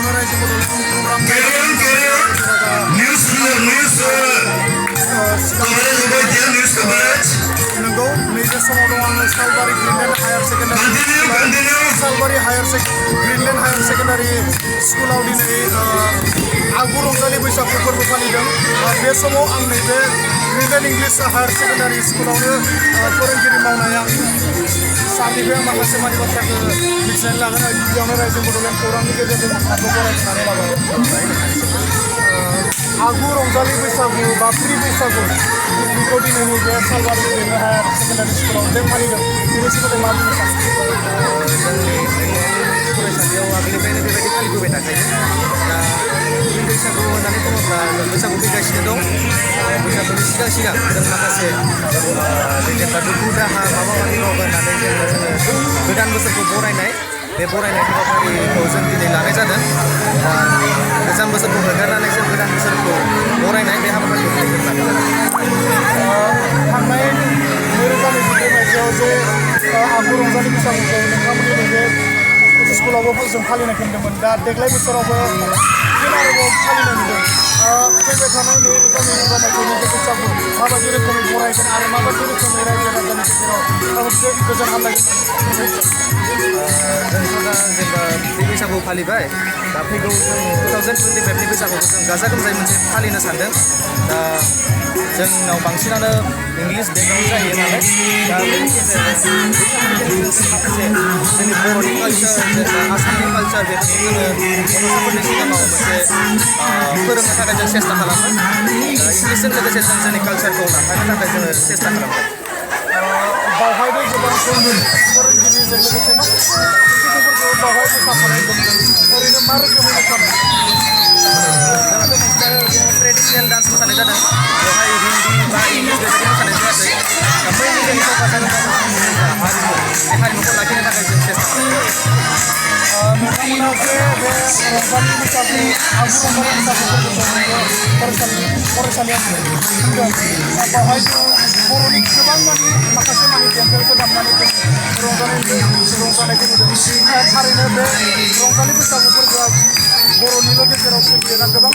गिबियावनो रायजो बड'लेण्ड खौरां नंगौ नैबे समाव दं आङो सालबारि ग्रिनलेण्ड हायार सेकेन्डारि स्कुलाव दिनै आगु रंजालि बैसागु फोरबो फालिदों। बे समाव आं नैबे ग्रिनलेण्ड इंलिश हायार सेकेन्डारि स्कुलावनो फोरोंगिरि मावनाय आं साननिफ्राय माखासे मानि बाथ्राखौ मिथिनानै लागोन। गिबियावनो रायजो बड'लेण्ड खौरांनि गेजेरजों नोंथांखौ बरायनानै लाबाय। आगु रंजालि बैसागु बा प्रि बैसागु बेखौ दिनै नैबे सालबारि ग्रिनलेण्ड हायार सेकेन्डारि स्कुलाव जे फालिदों बेनि सोमोन्दै मा बुंनो सानो? जोंनि फरायसालियाव आगोलनिफ्रायनो बेबायदि फालिबोबाय थाखायो। दा बैसागु होननानै बुङोब्ला बैसागु फैगासिनो दं। बैसागुनि सिगां जों माखासे जेनेबा दुखु दाहा माबा माबि मावगोन होननानै जोङो गोदान बोसोरखौ बरायनाय बे बरायनाय हाबाफारिखौ जों दिनै लानाय जादों। गोजाम बोसोरखौ होगारनानै जों गोदान बोसोरखौ बरायनाय बे हाबाफारिखौ जों लानाय जादों। थांनाय 2022 मायथाइयाव जे आगु रंजालि बैसागुखौ नोंथांमोननि नैबे स्कुलावबो जों फालिनायखौ नुदोंमोन। दा देग्लाय बोसोरावबो फिन आरोबाव फालिनाय नुदों। फैबाय थानाय 2022 मायथाइनि बे बैसागु माबायदि रोखोमै बरायगोन आरो माबायदि रोखोमै रायजो राजानि गेजेराव गोजोन हामलायगोन? जोंथ' दा जेनेबा बे बैसागु फालिबाय। दा फैगौ जों 2025नि बैसागुखौ जों गाजा गोमजायै मोनसे फालिनो सानदों। दा जोंनाव बांसिनानो इंलिश बेकग्राउन्ड जायो नालाय, दा बेनि गेजेरजों माखासे जोंनि बर'नि कालचार जेनेबा आसामनि कालचार बेफोरखौ जोङो गथ'साफोरनि सिगाङाव मोनसे फोरोंनो थाखाय जों सेस्था खालामो। दा इंलिशजों लोगोसे जों जोंनि कालचारखौ लांफानो थाखाय जोङो सेस्था खालामदों। बावहायबो गोबां फोरोंगिरिजों लोगोसे माखासे सुबुंफोरखौ बावहाय मोसाफानाय दंमोन। ओरैनो मा रोखोमै मोसानाय? जोंहाथ' बांसिनानो ट्रेडिसनेल डान्स मोसानाय जादों। बेवहाय हिन्दी बा इंलिश बेबायदि मोसानाय जायाखै। दा मेइनलि जोंनि फकासआ हारिमु, बे हारिमुखौ लाखिनो थाखाय जों सेस्था खालामदों। नोंथांमोना जे बे रंजालि बैसागु आगु रंजालि बैसागुफोरखौ फरायसालियाव खुंदों। बावहाय जों बर'नि गोबां माखासे देंखोफोरखौ दामनानै जों रंजानायखौ नुदों। थारैनो बे रंजालि बैसागु फोरबोआ बर'निल' गेजेराव सोलियोना गोबां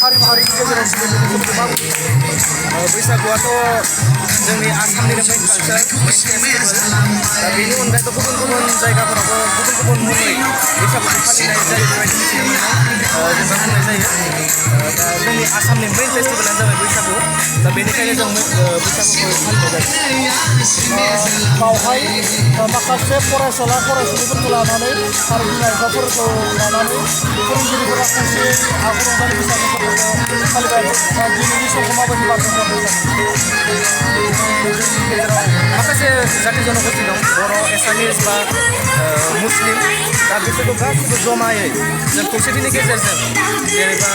हारि माहारिनि गेजेराव सोलियो? बैसागुआथ' जोंनि आसामनिनो मेइन कालचार, मेइन फेस्टिभेल। दा बेनि अनगायैबो गुबुन गुबुन जायगाफोरावबो गुबुन गुबुन मुङै बैसागुखौ फालिनाय जायो बेबायदि मिथिनो मोनो, जेनेबा बुंनाय जायो। दा जोंनि आसामनि मेइन फेस्टिभेलानो जाबाय बैसागु। दा बेनिखायनो जों बैसागुखौ फालिनाय जायो। बावहाय माखासे फरायसुलिफोरखौ लानानै आरो बिमा बिफाफोरखौ लानानै फोरोंगिरिफोरा खौसे आगु रंजालि बैसागु फोरबोखौ फालिबाय। दिनैनि समखौ माबायदि बारहोहरनो सानो? माखासे जाथि जनगोष्ठी दं, बर', एसामिस बा मुस्लिम। दा बिसोरखौ गासिबो जमायै जों खौसेथिनि गेजेरजों जेनेबा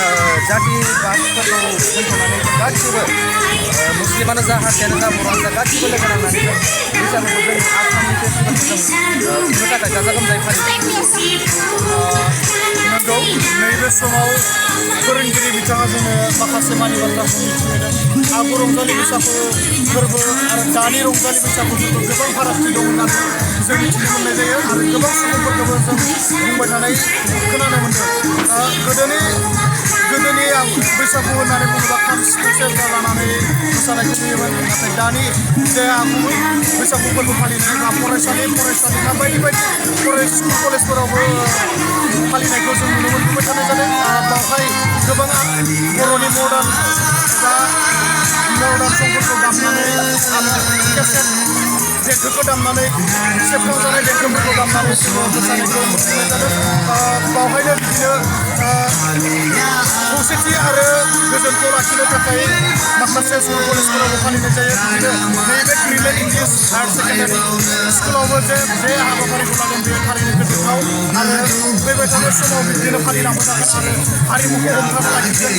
जाति बादफोरखौ दोनथ'नानै जों गासिबो मुस्लिमानो जा, हारसायानो जा, बर'आनो जा, गासिबो लोगो नांनानै जों बैसागुखौ जोंनि आसामनि फेस्टिभेलखौ जों खुंनो थाखाय गाजा गोमजायै फालिदों। नंगौ, नैबे समाव फोरोंगिरि बिथाङा जोंनो माखासे मानि बाथ्राखौ मिथिहोदों। आगु रंजालि बैसागु फोरबो आरो दानि रंजालि बैसागु फोरबो गोबां फारागथि दं होननानै जों मिथिनो मोननाय जायो आरो गोबां सुबुंफोरखौबो जों बुंबाय थानाय खोनानो मोनदों। गोदोनि बैसागु होननानै बुङोब्ला खाम सिफुं सेरजा लानानै मोसानायखौ नुयोमोन। नाथाय दानि जे आगु बैसागु फोरबो फालिनाय बा फरायसालिमा बायदि स्कुल कलेजफोरावबो फालिनायखौ जों नुनो मोनबोबाय थानाय जादों। बावहाय गोबां बर'नि मडार्न संफोरखौ दामनानै केसेट देंखोखौ दामनानै सेबखांजानाय देंखोफोरखौ दामनानै जोङो मोसानायखौ नुनो जादों। बावहायनो बिदिनो खौसेथि आरो गोजोनखौ लाखिनो थाखाय माखासे स्कुल कलेजफोरावबो फालिनाय जायो। बिदिनो नैबे ग्रिनलेण्ड इंलिश हायार सेकेन्डारि स्कुलावबो जे हाबाफारिखौ लादों बेयो थारैनो गोजोनथाव आरो फैबाय थानाय समाव बिदिनो फालिलांबाय थागोन आरो हारिमुखौ हमथाना लाखिगोन।